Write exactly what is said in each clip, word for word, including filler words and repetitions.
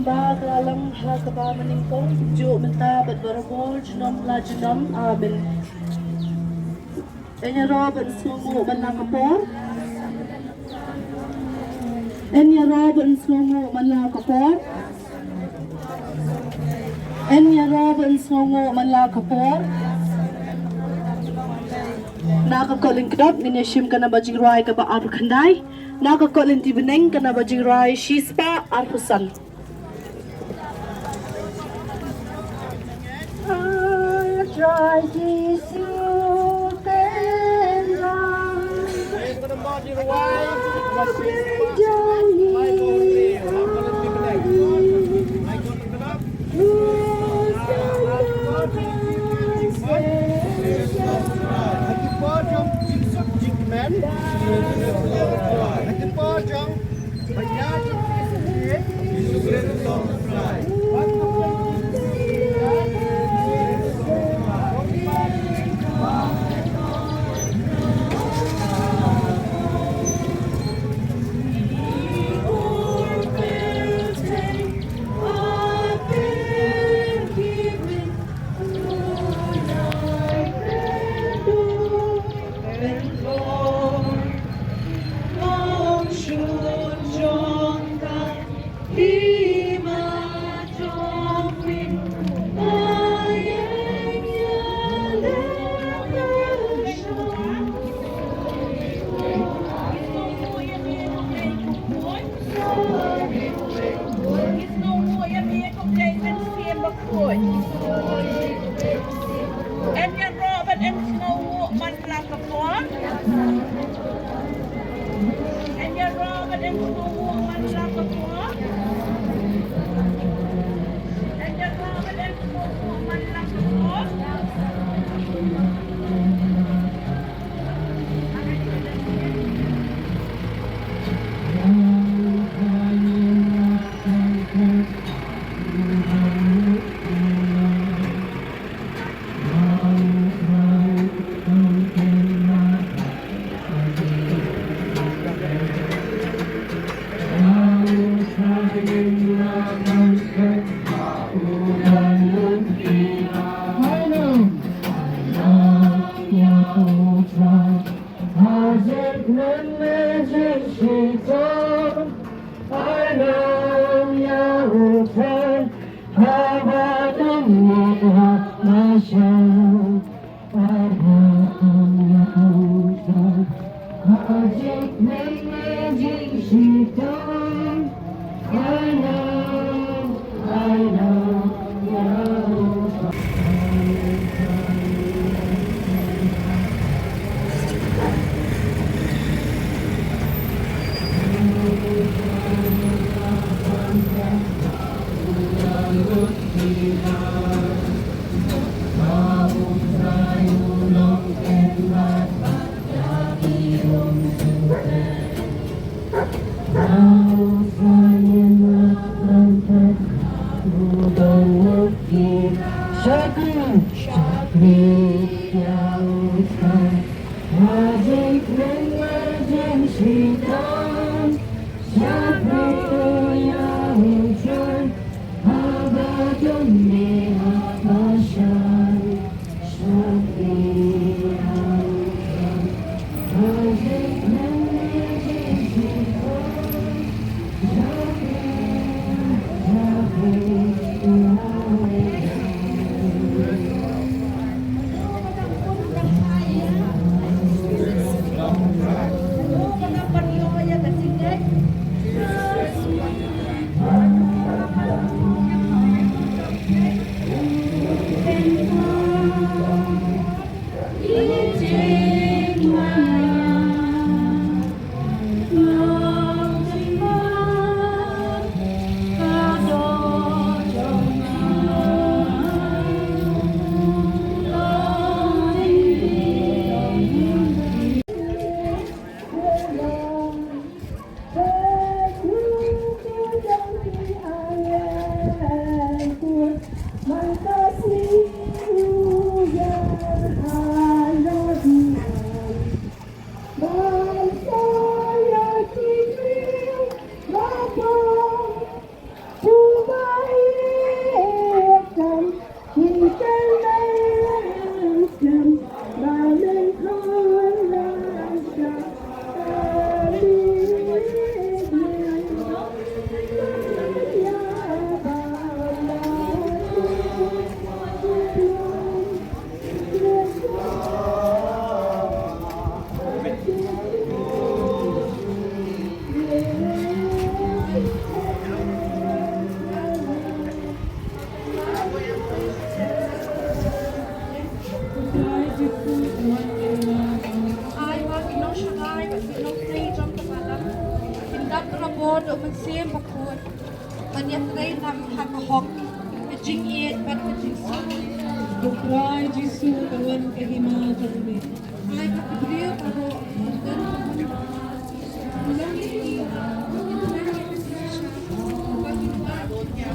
Ba ka la long ha kaba nyngkong, kumjuh mynta bad barabor, junom la junom. Amen. Yn ïaroh ban sngewnguh man la ka por. Yn ïaroh ban sngewnguh man la ka por. Yn ïaroh ban sngewnguh man la ka por. Na ka kot lyngkdap ngin ïashim ka naba jingrwai kaba arphew khyndai. Na ka kot lynti bneng ka naba jingrwai shispah arphew san. Yn ïaroh bad yn sngewnguh man la ka por. Yn ïaroh bad yn sngewnguh man la ka por. Yn ïaroh bad yn sngewnguh man la ka por. Ka hok ka jingïeit bad ka jingsuk. Ko Trai Jisu, ka wan ka hima jong me. Ai ka briew baroh ban don ka hima. Trai Jisu, ka wan ka hima jong me.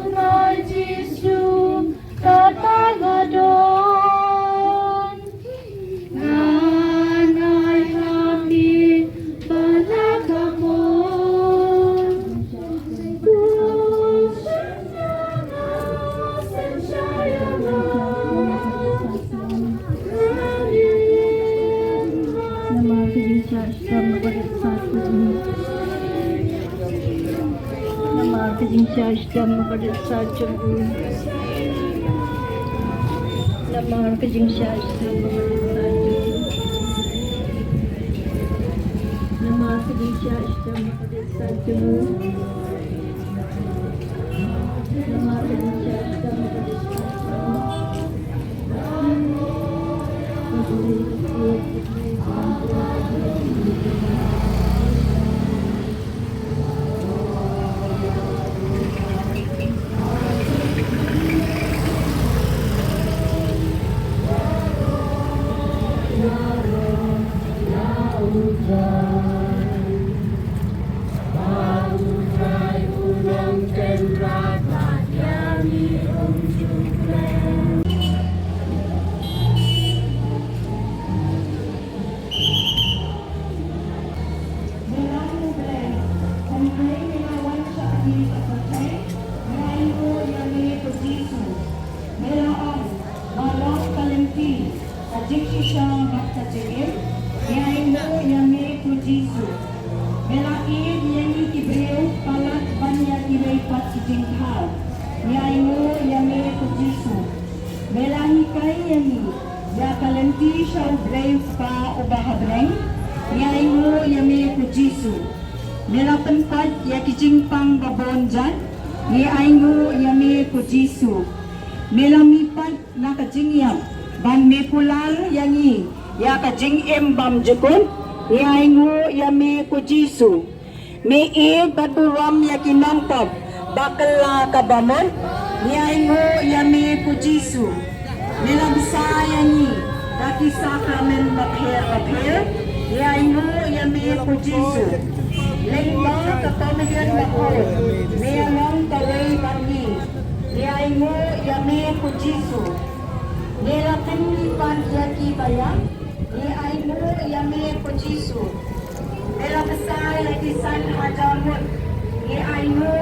Trai Jisu, kata ka don. Ngan ai ha me bala ka mon. Namar ka jingshah shitom ba ka dei sa jong u. Namar ka jingshah shitom ba ka dei sa jong u. Namar ka jingshah shitom ba ka dei sa jong u. Namar ka jingshah shitom ba ka dei sa jong u. Namar ka jingshah shitom ba ka dei sa jong u. Me la ong, nga long ka lynti, ka jingshisha bad ka jingim, ngi ainguh ïa me ko Jisu. Me la ïeit ïa ngi ki briew palat ban ïa kiwei pat ki jingthaw, ngi ainguh ïa me ko Jisu. Me la hikai ïa ngi ïa ka lynti sha U Blei U Kpa uba ha bneng, ngi ainguh ïa me ko Jisu. Me la pynpait ïa ki jingpang ba bun jait, ngi ainguh ïa me ko Jisu. Me la mihpat na ka jingïap ban me kular ïa ngi ïa ka jingim bymjukut, ngi ainguh ïa me ko Jisu. Me ïeit bad burom ïa ki nongpop ba kylla kaba mut, ngi ainguh ïa me ko Jisu. Me la bsa ïa ngi da ki sakramen bapher bapher, ngi ainguh ïa me ko Jisu. Lyngba ka Komunïon bakhuid, me ïa long kawei bad ngi, ngi ainguh ïa me ko Jisu. Me la pynmihpat ïa ki baïap, ngi ainguh ïa me ko Jisu. Me la bsa ïa ki san hajar ngut, ngi ainguh